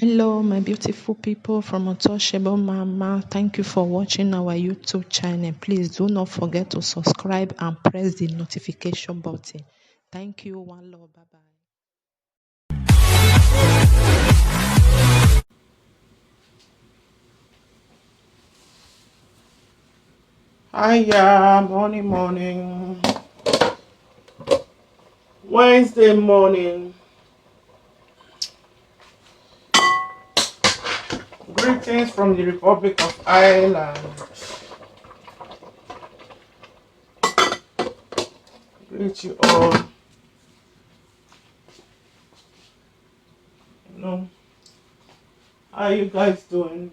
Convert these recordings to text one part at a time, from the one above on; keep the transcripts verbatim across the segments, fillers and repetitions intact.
Hello, my beautiful people from Untouchable Mama. Thank you for watching our YouTube channel. Please do not forget to subscribe and press the notification button. Thank you. One love. Bye bye. Hiya, morning, morning. Wednesday morning. Greetings from the Republic of Ireland. Greet you all. You know, how you guys doing?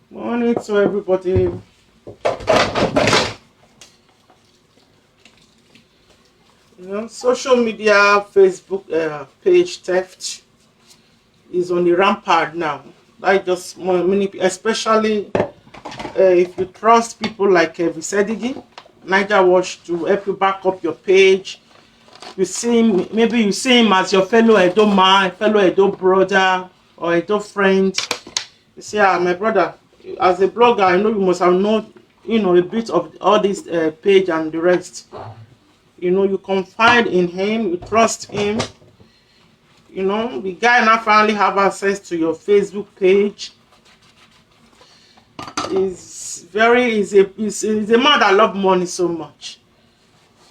Morning to everybody. You know, social media, Facebook uh, page theft is on the rampart now. Like just more many, pe- especially uh, if you trust people like uh, Visedigi, Niger Watch to help you back up your page. You see him, maybe you see him as your fellow Edo man, fellow Edo brother, or Edo friend. You say, ah, my brother, as a blogger, I know you must have known, you know, a bit of all this uh, page and the rest. You know, you confide in him, you trust him. You know, the guy now finally have access to your Facebook page. Is very is a is, is a man that love money so much.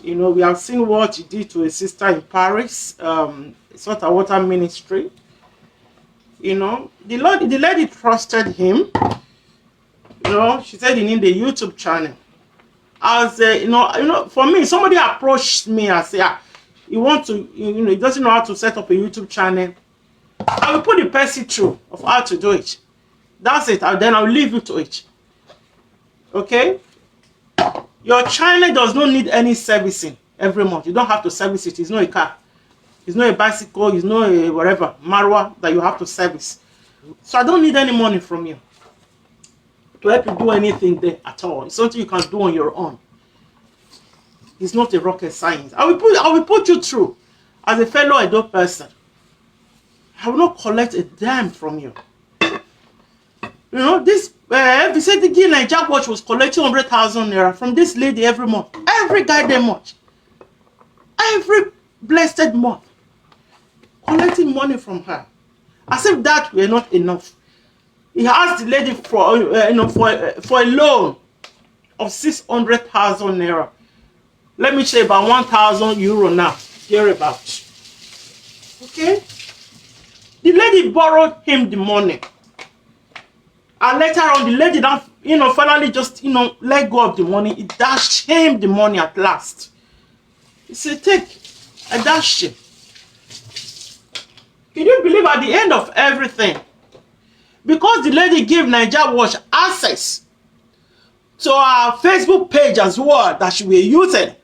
You know, we have seen what he did to a sister in Paris, um, Salt and Water Ministry. You know, the Lord, the lady trusted him. You know, she said he need a YouTube channel. I was, uh, you know, you know, for me, somebody approached me and said, ah, he want to, you know, he doesn't know how to set up a YouTube channel. I will put the person through of how to do it. That's it. And then I'll leave you to it. Okay? Your channel does not need any servicing every month. You don't have to service it. It's not a car. It's not a bicycle. It's not a whatever, Marwa that you have to service. So I don't need any money from you to help you do anything there at all. It's something you can do on your own. It's not a rocket science. I will put I will put you through as a fellow Edo person. I will not collect a dime from you. You know, this uh, Visitigi Niger Watch was collecting hundred thousand naira from this lady every month. Every goddamn month. Every blessed month. Collecting money from her. As if that were not enough. He asked the lady for uh, you know for uh, for a loan of six hundred thousand naira. Let me say about one thousand euro now. Thereabout. Okay? The lady borrowed him the money. And later on, the lady now, you know, finally just, you know, let go of the money. He dashed him the money at last. He said, take, I dashed him. Can you believe at the end of everything? Because the lady gave Niger Watch access to our Facebook page as well that she were using.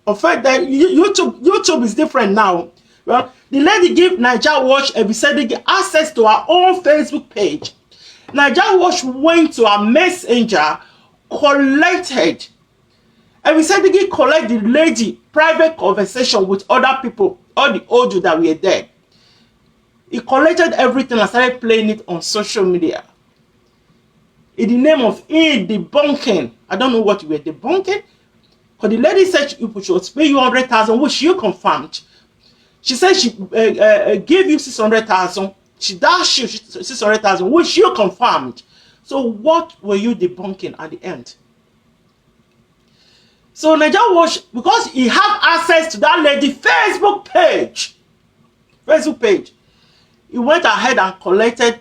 In fact, that YouTube YouTube is different now. Well, the lady gave Niger Watch Ebisedigi access to her own Facebook page. Niger Watch went to her messenger, collected. Ebisedigi collect the lady private conversation with other people, all the audio that were there. He collected everything and started playing it on social media. In the name of in debunking, I don't know what you were debunking. Because the lady said she, she was pay you hundred thousand, which you confirmed. She said she uh, uh, uh, gave you six hundred thousand. She dashed you six hundred thousand, which you confirmed. So what were you debunking at the end? So Niger Watch, because he have access to that lady Facebook page, Facebook page, he went ahead and collected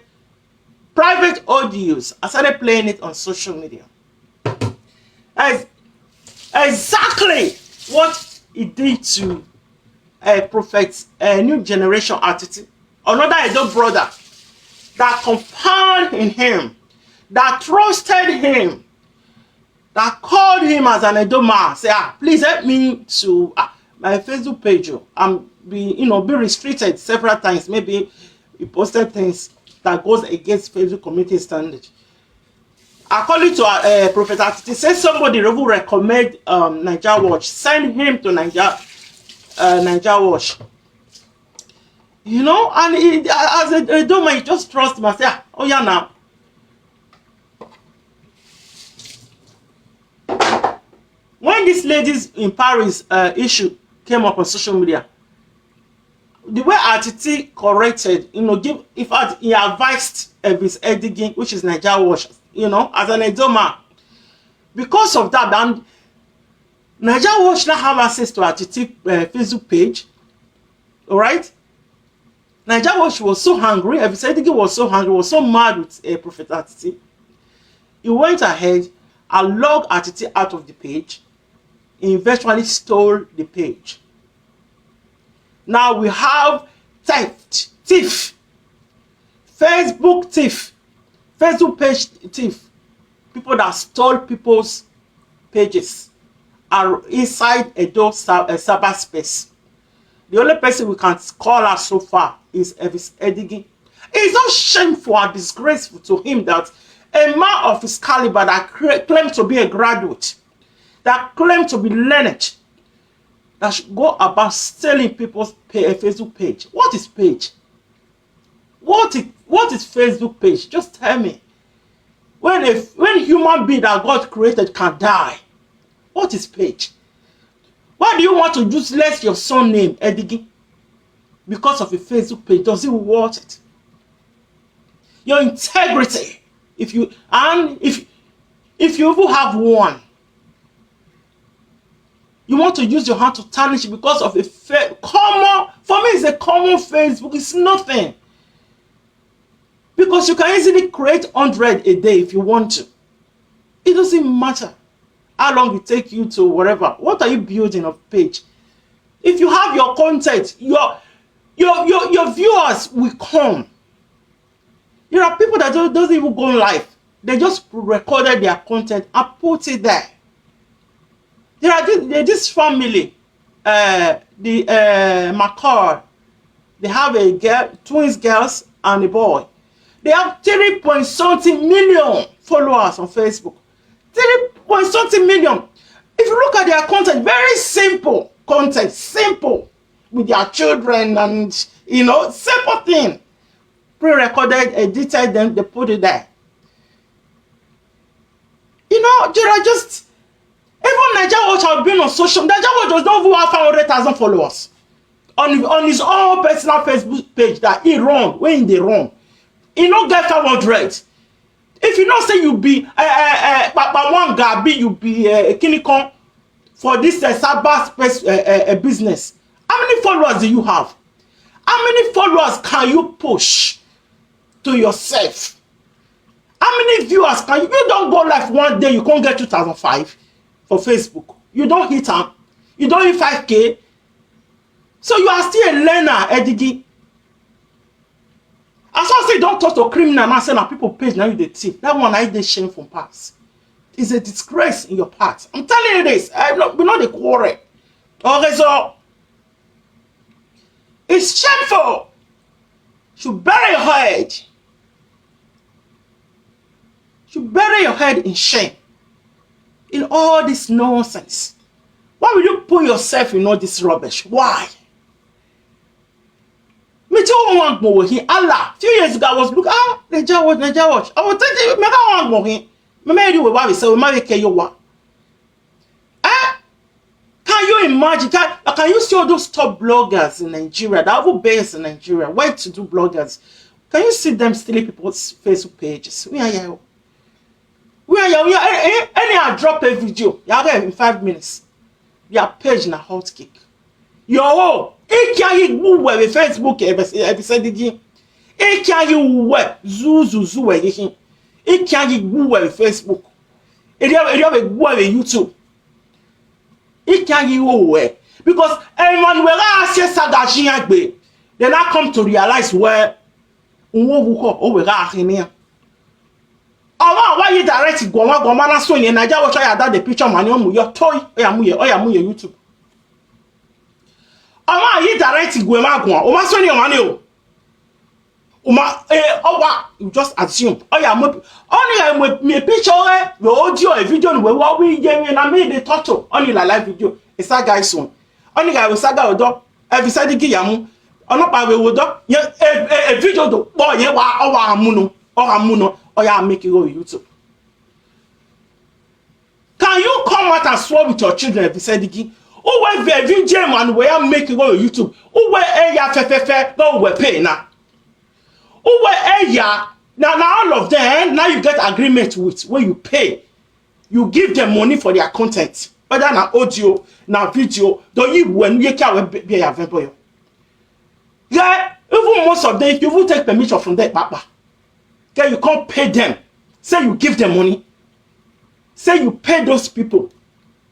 private audios and started playing it on social media. As exactly what he did to a prophet, a new generation artist, another Edo brother that confided in him, that trusted him, that called him as an Edo man, say, ah, please help me to ah, my Facebook page. Oh, I'm be you know be restricted several times. Maybe he posted things. that goes against Facebook community standard. According to uh, Prophet Atiti, say somebody even recommend um, Naija Watch, send him to Naija uh, Naija Watch. You know, and he, as a, a Doma, he just trust him and say, ah, oh yeah, now. When this ladies in Paris uh, issue came up on social media, the way Atiti corrected, you know, give in fact he advised Elvis Edigin, which is Naija Watch, you know, as an Edoma. Because of that, and Naija Watch now have access to Atiti uh, Facebook page. All right. Naija Watch was so angry, Elvis Edigin was so angry, was so mad with uh, Prophet Atiti. He went ahead and logged Atiti out of the page. He eventually stole the page. Now we have theft, thief, Facebook thief, Facebook page thief, people that stole people's pages are inside Edo cy- uh, cyberspace. The only person we can call out so far is Elvis Edigin. It's so shameful and disgraceful to him that a man of his caliber that cra- claimed to be a graduate, that claimed to be learned, that should go about selling people's pay, Facebook page. What is page? What is, what is Facebook page? Just tell me. When a when human being that God created can die, what is page? Why do you want to useless your son name, Edigi? Because of a Facebook page, does it worth it? Your integrity, if you and if if you even have one, you want to use your hand to tarnish it because of a fa- common, for me, it's a common Facebook. It's nothing. Because you can easily create hundred a day if you want to. It doesn't matter how long it take you to whatever. What are you building of page? If you have your content, your your your, your viewers will come. There are people that don't, doesn't even go live. They just recorded their content and put it there. There are this, there this family, uh, the uh, McCall. They have a girl, twins girls, and a boy. They have three point something million followers on Facebook. Three point something million. If you look at their content, very simple content, simple with their children and you know simple thing. Pre-recorded, edited, then they put it there. You know, there are just even Naija Watch have been on social. Naija Watch does not even have five hundred thousand followers on on his own personal Facebook page that he run when they run. He no get five hundred. If you know say you be uh, uh, uh, Papa Wanga, be you be uh, Kinikan for this uh, Sabbath space, uh, uh, uh, business, how many followers do you have? How many followers can you push to yourself? How many viewers can you? You don't go live one day, you can't get two thousand five for Facebook. You don't hit them. You don't hit five K. So you are still a learner, Edigi. As I say, don't talk to criminal. I say now people page now you dey thief. That one I dey shame from pass. It's a disgrace in your part. I'm telling you this. I no, we not the quarrel. Or result. It's shameful. You bury your head. You bury your head in shame. In all this nonsense. Why will you put yourself in all this rubbish? Why? Me too, one go with him. Allah. Few years ago, I was look ah, Naija Watch, Naija Watch. I was thinking, me got one go him. Me me do what we say, we might care you what. Eh? Can you imagine? Can, can you see all those top bloggers in Nigeria, that have base in Nigeria, well-to-do bloggers? Can you see them stealing people's Facebook pages? We are here. We are here. We are, eh, eh, any I drop a video, you have in five minutes. Your page na hot cake. Your own. If you go with Facebook, if you say again, if you go with Zuzu, Zuzu, if you go with Facebook, if you go with YouTube, if you go with because everyone will ask you saga shiyagbe. Then I come to realize where unwo wuko o we ga ahinia. Awa wa yi direct goma goma na so yen Naija Watch ya da the picture mani o mu yo toy o ya mu ye o ya mu ye YouTube. Awa yi direct goma goma o ma so ni o mani o. Uma, eh, owa, you just assume. Oya, mo, only I mo, me picture, eh, the audio, a video, we what we get, and I made the title, only la live video. It's that guy's one. Only I will saga odo, every side giyamu. Ono pa we wodo, yeah, a, a, a video do, boy, yeah, wa, owa, amuno, or amuno, oya, make it go YouTube. Can you come out and swear with your children if you said, Digi? Who were the V J man where make it go on YouTube? Who were a ya fe fe fe go we pay now? Who were a ya? Now, now all of them, now you get agreement with where you pay. You give them money for their content. Whether na audio, na video, do you when you can be a veboyo. Yeah, even most of them, if you will take permission from that papa, okay, you can't pay them. Say you give them money. Say you pay those people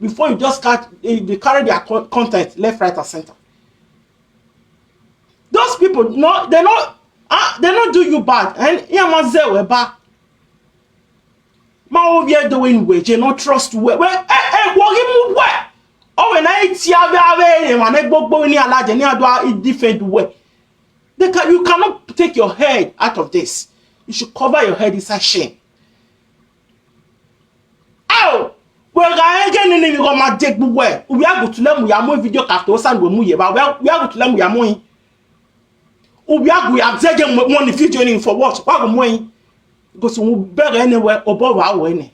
before you just start, they, they carry their con-, content left, right, and center. Those people, no, they not, ah, they not do you bad. And yeah, man, say we bad. Ma o bia do we we je no trust we. We, eh, eh, wo him we. O we na iti ave ave, eh, ma na gbogbo ni alaje ni ado a defend we. They can, you cannot take your head out of this. You should cover your head inside shame. Oh, we ga ege ni ni go ma de gbogbo e. We are go to lem ya mo video ka to san we mu ye ba. We are go to lem ya mo yin. We are go ya zege mo ni video ni for what? Wa go mo yin. Because we beg anywhere obo wa we ni.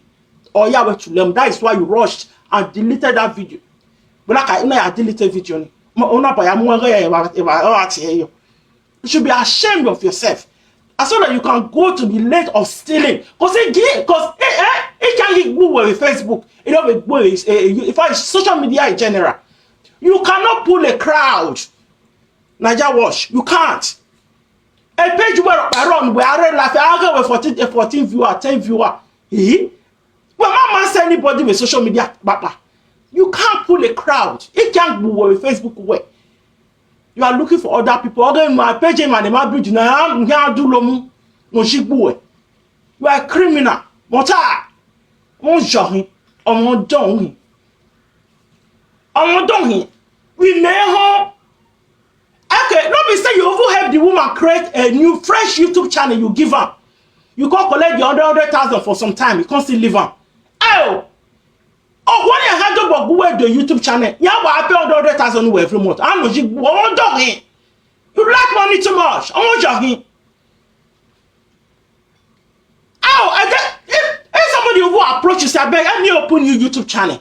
Oh yeah, we to lem. That is why you rushed and deleted that video. But like I know I deleted video ni. Mo ona ba ya mo ga ya wa wa wa ti e yo. You should be ashamed of yourself. And so that you can go to the length of stealing. Because again, because eh, eh, it can be good with Facebook. You know, with, with, eh, you- in fact, social media in general. You cannot pull a crowd. Naija Watch, you can't. A page where I run, where I run, like, I get with fourteen, eh, fourteen viewer, ten viewer. Eh? Well, my man say anybody with social media, papa. You can't pull a crowd. It can't be with Facebook way. You are looking for other people. Okay, my page, my name, my build, na, na, do lomu, no, she boy. You are a criminal. Mota. Won johin. Omo don hin. Omo don hin. We may home. Okay, no be say you even help the woman create a new fresh YouTube channel you give her. You can't collect the hundred, hundred thousand for some time. You can't still leave her. Oh, oh, what you had to go with the YouTube channel? Yeah, what I pay hundred thousand every month. I know you won't do it. You like money too much. I want your him. Oh, I get, if, if somebody who approach you, say, I beg, let me open you YouTube channel.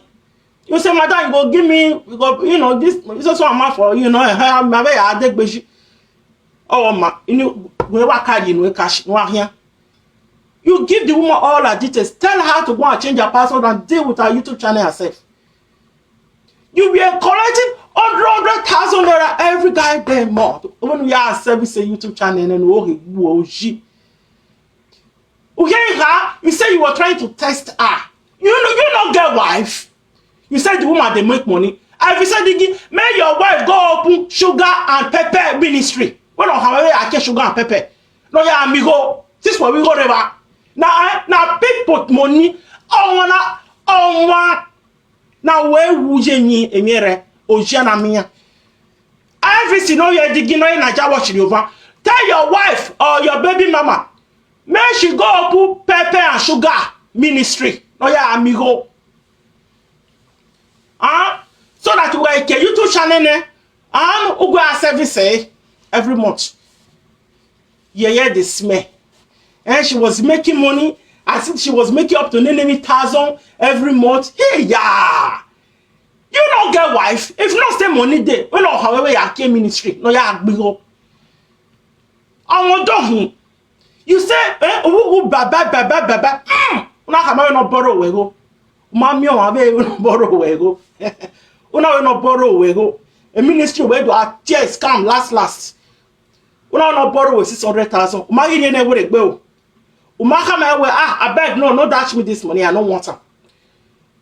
You say, madam, you go give me, you go, you know, this, this is what I'm out for, you know, eh, eh, my way, I take basic. Oh, ma, you know, we work hard, you know, cash, no here. You give the woman all her details. Tell her to go and change her password and deal with her YouTube channel herself. You were collecting hundred, hundred thousand naira every goddamn month. When we are servicing YouTube channel and oh, he, oh, she. Okay, her, you say you were trying to test her. You know, you not get wife. You said the woman they make money. I said, Digi, may your wife go open sugar and pepper ministry. Well, on however, I get sugar and pepper. No, yeah, amigo. This is what we go river. Now, eh, now people money. Oh, wanna, oh, want. Now, where would you need a mirror? Oh, Jana Mia. Everything, no, you're digging, no, you're not watching over. Tell your wife or your baby mama. May she go open pepper and sugar ministry. No, yeah, amigo. Huh? So that we can YouTube channel, eh? And we go our service, eh? Every month. Yeah, yeah, they smell. And she was making money. I think she was making up to nine thousand every month. Hey, yeah. You not get wife. If not say money day, we not however you came ministry. No, yeah, big up. I want to him. You say, eh, who, who, baba, baba, baba. Mm. Una kama we no borrow we go. Mami o, abe we no borrow we go. Una we no borrow we go. A ministry we do a tears come last, last. Una no borrow we six hundred thousand. Uma iri ne we gbe o. Uma kama we, ah, I beg, no, no dash me this money. I don't want am.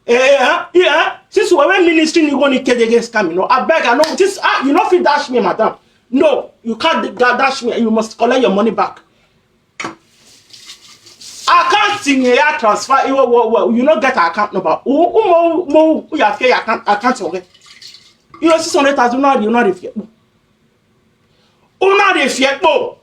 Eh, eh, eh, eh. Since we when ministry ni go ni kede against coming, no, I beg, I know this, ah, you no fit dash me, madam. No, you can't da-, dash me. You must collect your money back. I can't sing here transfer. You, you, you no get account number. Who, who mo, mo, who you have your account, account okay? You know, six hundred thousand, you know, you know, if you, you know, if you,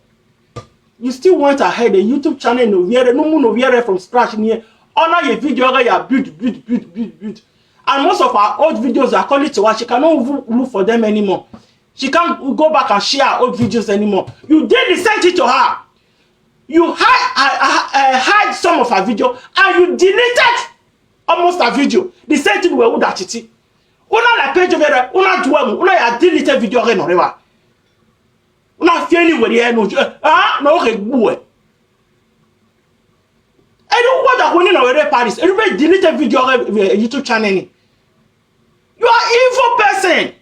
You still went ahead, a YouTube channel no viere, no mu no viere from scratch near. Honor your video, you build, build, build, build, build. And most of our old videos are calling to her. She cannot even look for them anymore. She can't go back and share her old videos anymore. You did the same thing to her. You hide, uh, uh, uh, hide some of her video and you deleted almost her video. The same thing with Uda Titi. Una la page over, una duemu, una ya delete video again or ever. Una fear anywhere here no. Ah, no, okay, boy. I don't want that one in our Paris. Everybody delete a video of a YouTube channel. You are evil person.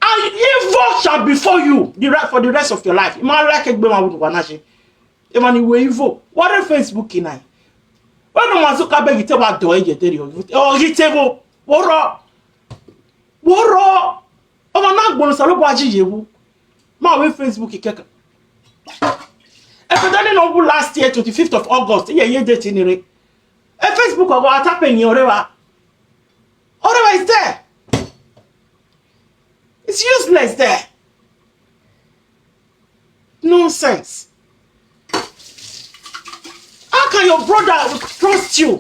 And evil shall befall you the re- for the rest of your life. Ima like egbe ma wudu wanashi. Imani we evil. What a Facebook in I? When no mazuka beg you tell what do you tell you? Oh, you table. Woro. Woro. Oh, my not going to salo baji yewu. Ma we Facebook ikeka. If you don't know who last year, twenty-fifth of August, yeah, yeah, date in it. A Facebook or what happened, Orewa. Orewa is there. It's useless there. Nonsense. How can your brother trust you?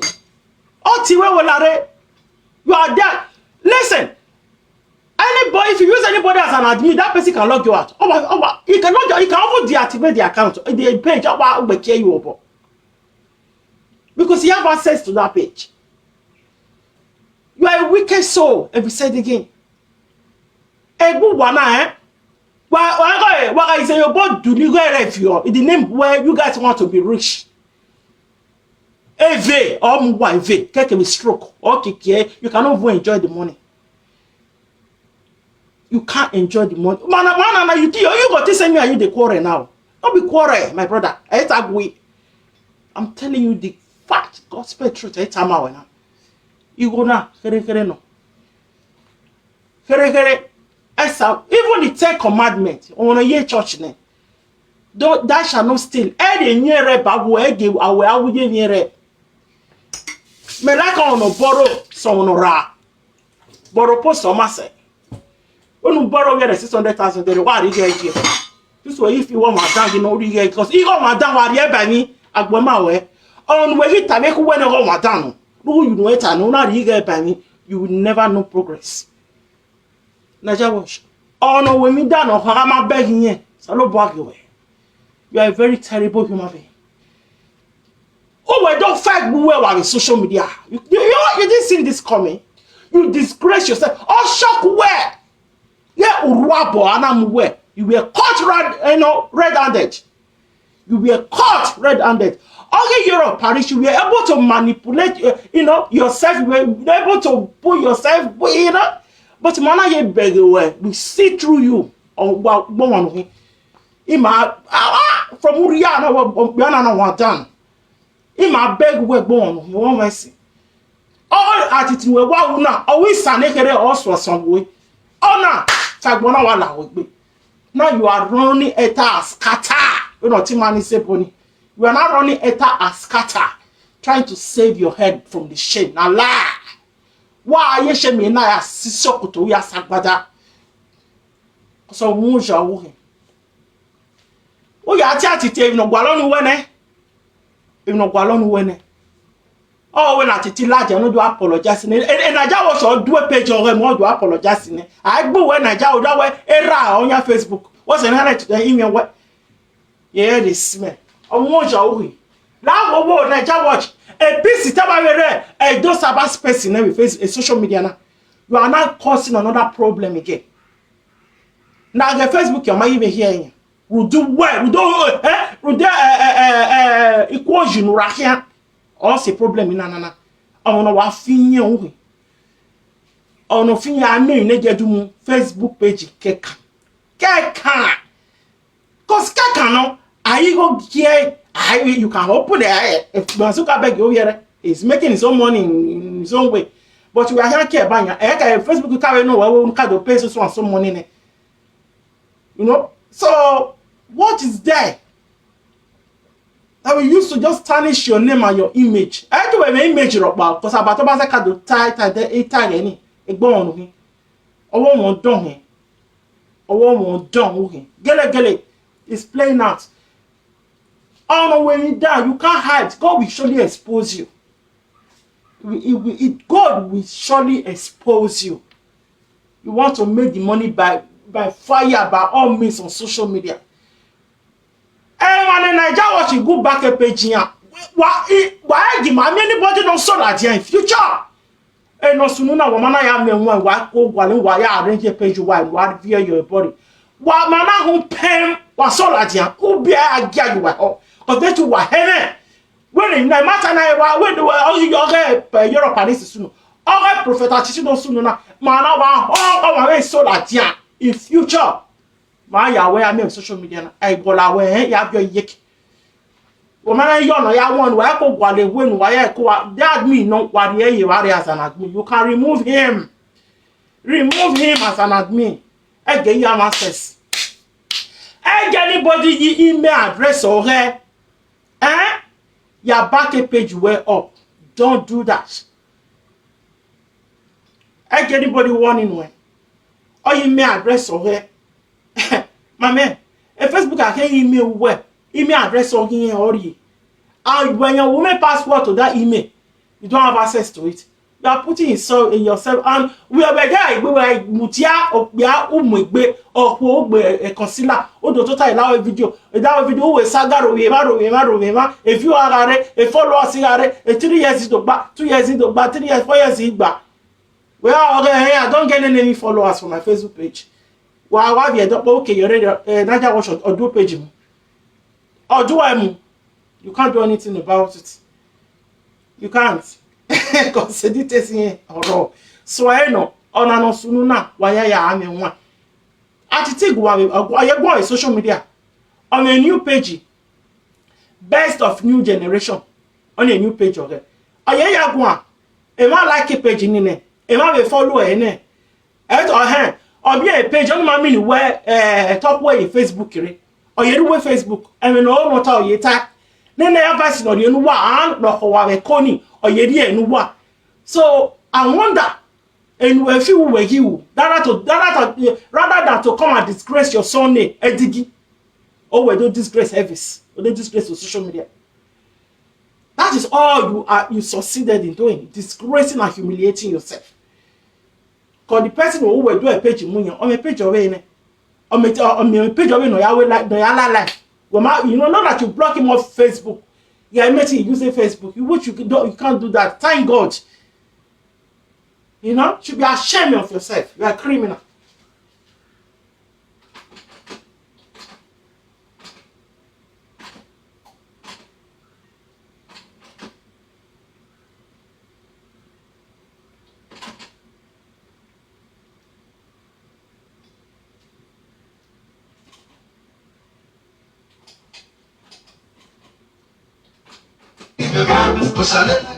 Otiwe Wolare, you are there. Listen, anybody, if you use anybody as an admin, that person can log you out. Oh, oh, he can log you, he can even deactivate the account, the page. Oh, wow, oh, you over. Because he have access to that page. You are a wicked soul, if you said again. Egbu wana, eh? Wa wa wa is a your boy do you go review in the name where you guys want to be rich. Eve, um, wa eve, keke with stroke, or keke, you cannot even enjoy the money. You can't enjoy the money. Man, man, man, you, you, you got this same and you the quarrel now. Don't be quarrel, my brother. I hate ugly. I'm telling you the fact, gospel truth. I hate now. You go now, kere kere no. Kere kere. Esa, even the Ten Commandments, on a year church name. Don't, that shall not steal. Eh, the near ba wo, eh, the awe, awe, the near. Me like on a borrow, so on a ra. Borrow post on my say. When you borrow, get a six hundred thousand, they why you get here. This way, if you want my dog, you know, you get, because you got my dog, why you buy me, I go my way. On where you time, who went on my down. Who you know it, I know, not you get by me, you will never know progress. Naija Watch. Oh no, when me down, or how am I begging you? So no bag away. You are a very terrible human being. Oh, well, don't fight who well on social media. You, you, you, you didn't see this coming. You disgrace yourself. Oh, shock where? Yeah, Uruabo, Anam where? You were caught red, you know, red-handed. You were caught red-handed. Only Europe, Paris, you were able to manipulate, uh, you know, yourself. You were able to pull yourself, you know. But man, I beg you, eh, we see through you. Oh, wow, go on. Ima, ah, ah, from Uriana, we are not one done. Ima beg we go on. You want mercy. All attitude we wa una. Always sanekere also some way. Oh na, tagbona wa la we. Now you are running eta scatter. You know, Timani Seboni. You are not running eta scatter, trying to save your head from the shame. Na lie. Why are you shaming na ya sisokoto ya sagbada? So muja wuhe. Oh ya ti atite, you know, gwalonu wene. You know, gwalonu wene. Oh, when I titi large, I no do apologize. And, and, and I just was do a page or more do apologize. I go when I just that way era on your Facebook. What's another to the email? What? Yeah, they smell. I want your way. Now, oh, Naija Watch. A piece of time I read, I don't have a space in every face, a social media now. You are now causing another problem again. Now, the Facebook, you're even here. We do well. We do, eh? We do, eh, eh, eh, eh, equals you, Nurakia. All the problem in Nana. I want to wa finye uwe. I want to finye ame in the Facebook page. Keka. Keka. Cause Keka no. I go here. I, you can open the, eh, if Mark Zuckerberg over here, he's making his own money in, in his own way. But we are here care banya. Eh, eh, Facebook, you can't know where we can pay so and so money. You know? So, what is there that we used to just tarnish your name and your image? I do an image, because about Obaseka do tie, tie, tie, tie, any. Egbo on him. Owo won don him. Owo won don him. Gele, gele. It's playing out. Ọ̀nà when you down, you can't hide. God will surely expose you. He will- he will- he- God will surely expose you. You want to make the money by by fire, by all means on social media. Hey, man, in Naija, what you go back a page here? Why, why give me anybody don't sold at in future? Hey, no sunu na wamana ya me wa wa ko gwale wa ya arrange page wa wa view your body. Wa mana hu pem wa sold at in. Who be a gear you wa ho? Cause they too wa heaven. When in the matter na wa when the wa all you get Europe and this sunu. All prophet at sunu sunu na mana wa ho wa sold at in future. Ma ya we ame social media na. Ai gola we eh, ya bio yek. Wo mana yo no ya won wa ko gwale we no wa ya ko wa. That mean no wa re ye wa re as an admin. You can remove him. Remove him as an admin. Ege ya access. Ege anybody yi email address or her. Eh? Ya back a page way up. Don't do that. Ege anybody warning when. Or email address or her. My man, a Facebook account email where email address or here or ye. And when your woman password to that email, you don't have access to it. You are putting insult in yourself. And we are there, we were mutia or ya umwe or who a concealer. Or the total allow a video. That video we saga rovema rovema rovema. If you are a follower sigare, a three years is the back, two years is the back, three years, four years is back. Well, okay, hey, I don't get any followers for my Facebook page. Why why be a doctor? Okay, you're ready. Uh, Naja watch or do page. Or do I? You can't do anything about it. You can't. Because the details here or raw. So I know. On an osununa, why I am in one. Ati ti gwa we oye gwa social media. On a new page, best of new generation. On a new page okay. Oye ya gwa. E ma like page ni ne. E ma we follow e ne. Et or hen. Or be a page on my mini where eh top way Facebook re. Or you do Facebook. I mean all what all you ta. Ne ne advice no you know wa an no ko wa we koni. Or you dey no wa. So I wonder and we feel we you rather to rather to rather than to come and disgrace your son name Edigi. Oh we don't disgrace Elvis. We don't disgrace on social media. That is all you are you succeeded in doing, disgracing and humiliating yourself. Because the person who will do a page in Munya, on a page of any on a on a page of no Yahweh like no Yala life. Well, you know not that you block him off Facebook. Yeah, I met him using Facebook. You which you can do you can't do that. Thank God. You know, should be ashamed of yourself. You are a criminal. Osalele,